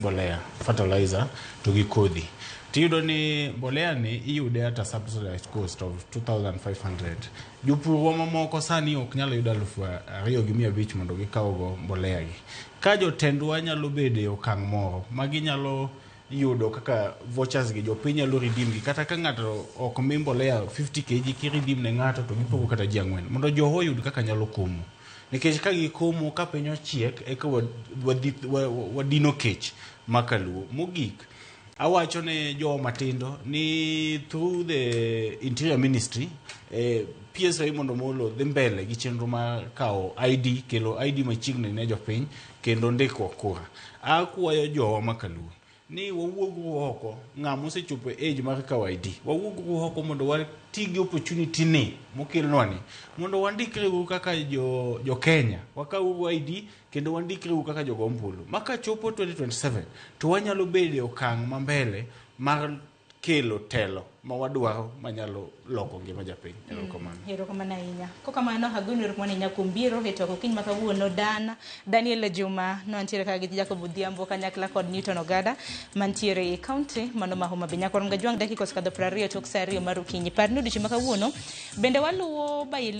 Mbolea, fertilizer to gi kodhi. Tiyudo ni mbolea ni iyude at a subsidized cost of 2500. Jopurwa mamoko sani ok nyal yudo 2500 mondo gikawgo mbolea gi. Ka jotendwa nyalo bedo e okang' moro ma ginyalo yudo kaka vouchers gi jopiny nyalo redeem gi kata ka ng'ato ok mi mbolea 50 kg ki redeem ne ng'ato to gipogo kata ji ang'wen mondo joho oyud kaka nyalo komo. Nikech ka gikomo ka piny ochiek eka wadino kech makaluo. Mogik, awacho ne jowa matindo ni through the Interior Ministry, PS Raymond Omolo dhi mbele gi chenro mar kawo ID, kelo ID machiegni ne jopiny kendo ndikruok kura. Akwayo jowa makaluo ni wawuog oko, ng'ama osechopo e age mar kawo ID, wawuog oko mondo wati gi opportunity ni mokelnwa ni mondo wandikre uru kaka jo Kenya, wakaw uru ID kendo wandikre uru kaka jogo ombulu. Ma kachopo 2027 to wanyalo bedo e okang' ma mbele mar kelo telo ma wadwaro manyalo loko ngima japiny. Erokamano. Erokamano ahinya. Kokamano, agoni erokamano ahinya kuom biro e twak okinyi ma kawuono. Dan Daniel Juma no antiere ka gi Jacob Odhiambo kanyakla kod Newton Ogada mantiere e county mano ma Homa Bay. Nyakwar Mgajwang' dakika osekadho 20 tok sa 2 mar okinyi. Par ni odiochieng' ma kawuono bende waluwo by